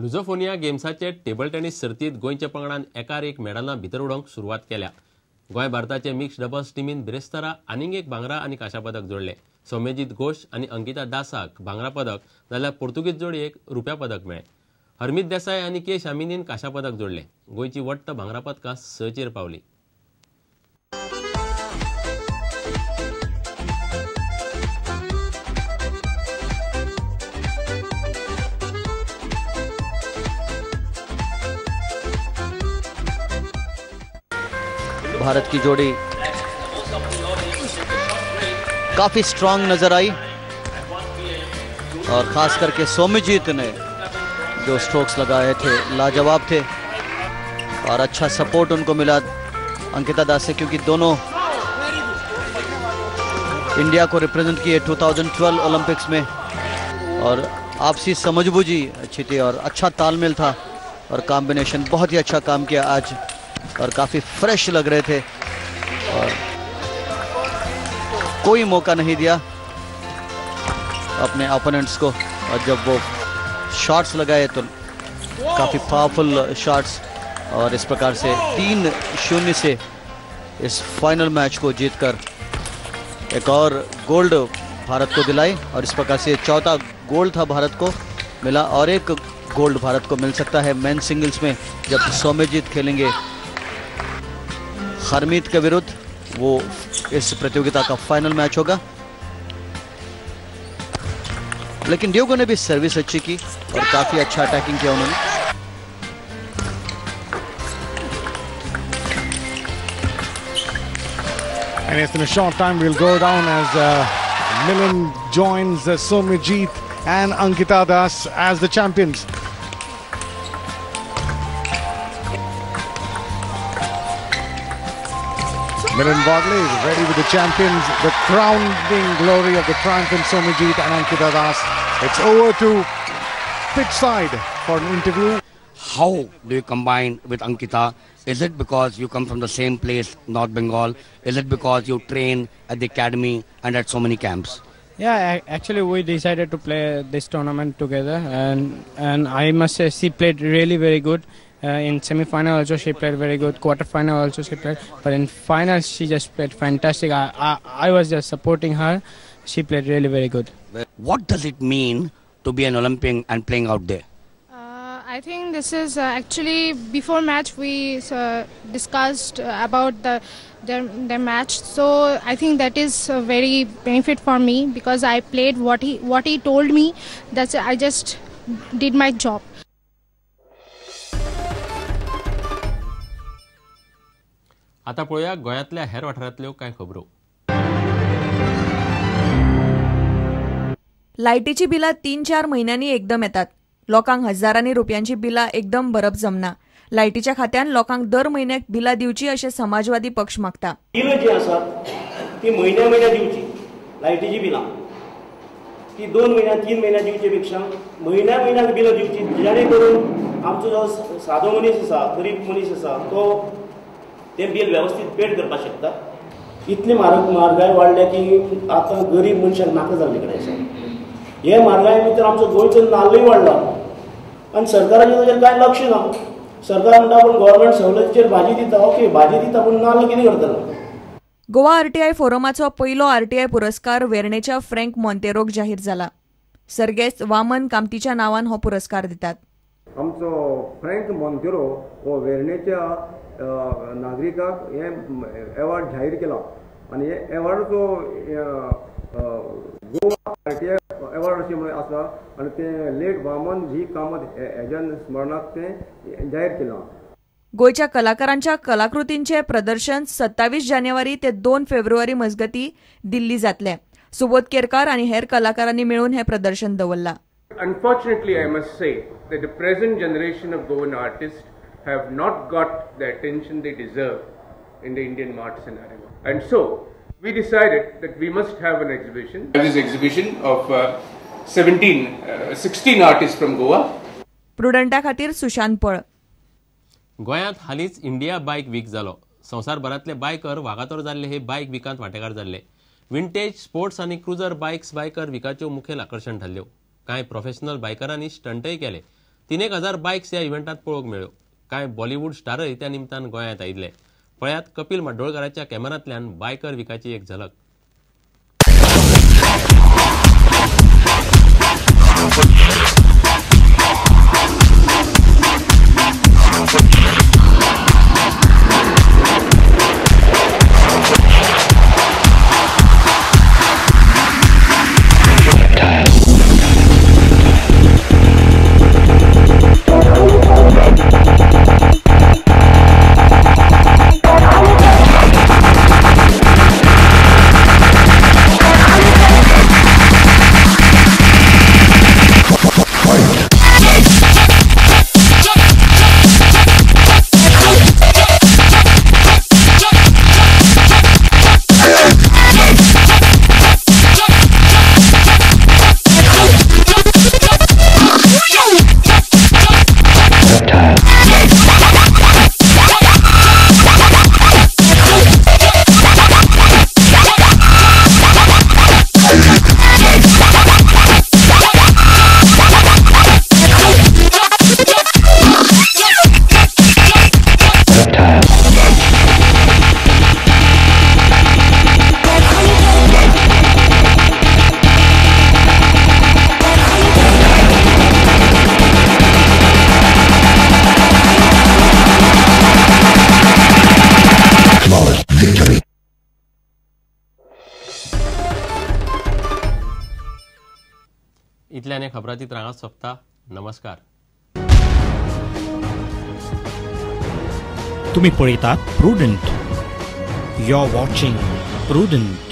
लुझोफोनिया गेम्साचे table tennis सर्तीत गोंयच्या पंगडान एकार एक मेडलां भितर उडोवंक सुरवात केल्या. गोंय भारताचे मिक्स डबल्स टिमीन बिरेस्तारा आनीक एक भांगरा आनी कांश्या पदक जोडले. सौम्यजीत घोष आनी अंकिता दासाक भांगरा पदक जाल्यार पोर्तुगीज जोडयेक रुप्या पदक मेळ्ळें. हरमीत देसाय आनी के शामिनीन कांश्या पदक जोडलें. गोंयची वट्ट भांगरा पदकां 6चेर पावली. भारत की जोड़ी काफी स्ट्रांग नजर आई और खास करके सौम्यजीत ने जो स्ट्रोक्स लगाए थे लाजवाब थे और अच्छा सपोर्ट उनको मिला अंकिता दास से, क्योंकि दोनों इंडिया को रिप्रेजेंट किए 2012 ओलंपिक्स में और आपसी समझबूझी अच्छी थी और अच्छा तालमेल था और कॉम्बिनेशन बहुत ही अच्छा काम किया आज और काफ़ी फ्रेश लग रहे थे और कोई मौका नहीं दिया अपने ओपोनेंट्स को और जब वो शॉट्स लगाए तो काफ़ी पावरफुल शॉट्स और इस प्रकार से 3-0 से इस फाइनल मैच को जीतकर एक और गोल्ड भारत को दिलाई और इस प्रकार से चौथा गोल्ड था भारत को मिला और एक गोल्ड भारत को मिल सकता है मेन सिंगल्स में जब सौम्यजीत खेलेंगे हरमीत के विरुद्ध, वो इस प्रतियोगिता का फाइनल मैच होगा। लेकिन डियोगो ने भी सर्विस अच्छी की और काफी अच्छा अटैकिंग किया उन्होंने। And it's in a short time we'll go down as Milind joins Soumyajit and Ankita Das as the champions. Milind Wagle is ready with the champions, the crowning glory of the triumphant Soumyajit and Ankita Das. It's over to pitch side for an interview. How do you combine with Ankita? Is it because you come from the same place, North Bengal? Is it because you train at the academy and at so many camps? Yeah, actually we decided to play this tournament together and I must say she played really very good. In semi-final also she played very good, quarter-final also she played, but in final she just played fantastic. I was just supporting her. She played really very good. What does it mean to be an Olympian and playing out there? I think this is actually before match we discussed about the match, so I think that is a very benefit for me because I played what he told me. That's I just did my job. आता पळोवया गोंयांतल्या हेर वाठारांतल्यो कांय खबरो. लायटीची बिलां 3-4 म्हयन्यांनी एकदम येतात. लोकांक हजारांनी रुपयांची बिलां एकदम भरप जमना. लायटीच्या खात्यान लोकांक दर म्हयन्याक बिलां दिवची अशें समाजवादी पक्ष मागता. बिलां जी आसात ती म्हयन्या म्हयन्या दिवची, लायटीची बिलां ती 2 म्हयन्या 3 म्हयन्या दिवचे पेक्षा म्हयन्या म्हयन्याक बिलां दिवची, जेणे करून आमचो जो सादो मनीस आसा, गरीब मनीस आसा, तो तें बील व्यवस्थीत पेड करपाक शकता. इतली म्हारगाय वाडल्या की आतां गरीब मनशाक नाका जाल्ले कडेन आसा. हे म्हारगाय भितर आमचो गोंयचो नाल्लूय वाडला आनी सरकाराचें ताचेर कांय लक्ष ना. सरकार म्हणटा आपूण गव्हर्मेंट सवलतीचेर भाजी दिता, ओके भाजी दिता, पूण नाल्ल कितें करतलो? गोवा आरटीआय फोरमाचो पयलो आरटीआय पुरस्कार वेर्णेच्या फ्रँक मोंतेरोक जाहीर जाला. सर्गेस्त वामन कामतीच्या नांवान हो पुरस्कार दितात. आमचो फ्रँक मोंतेरो हो वेर्णेच्या नागरिकाक हे एवॉर्ड जाहीर केला आनी हे एवॉर्डाचो गोवा आरटीआय एवॉर्ड अशें म्हणून आसा आनी ते लेट वामन जी कामत हेज्या स्मरणाक तें जाहीर केलां. गोंयच्या कलाकारांच्या कलाकृतींचें प्रदर्शन 27 जानेवारी ते 2 फेब्रुवारी मजगती दिल्ली जातलें. सुबोध केरकार आनी हेर कलाकारांनी मेळून हें प्रदर्शन दवरलां. Unfortunately, I must say that the present generation of Goan artists have not got the attention they deserve in the Indian art scenario. And so, we decided that we must have an exhibition. This exhibition of 16 artists from Goa. प्रुडंटा खातीर सुशांत पळ. गोंयांत हालींच India बायक week जालो. संवसारभरांतले biker Vagator जाल्ले हे बायक विकांत वांटेकार जाल्ले. Vintage sports आनी क्रुजर बायक्स बायकर विकाच्यो मुखेल आकर्शण थारल्यो. कांय प्रोफेशनल बायकरांनी स्टंटय केले. 3000 बायक्स ह्या इव्हेंटात पळोवंक मेळ्ळ्यो. कांय बॉलिवूड स्टारय त्या निमतान गोंयांत आयिल्ले. पळयात कपिल माड्डोळकाराच्या कॅमेरांतल्यान बायकर विकाची एक झलक. इतल्याने खबराचित्र हांगाच सोंपता. नमस्कार. तुम्ही पळयतात Prudent. You are watching Prudent.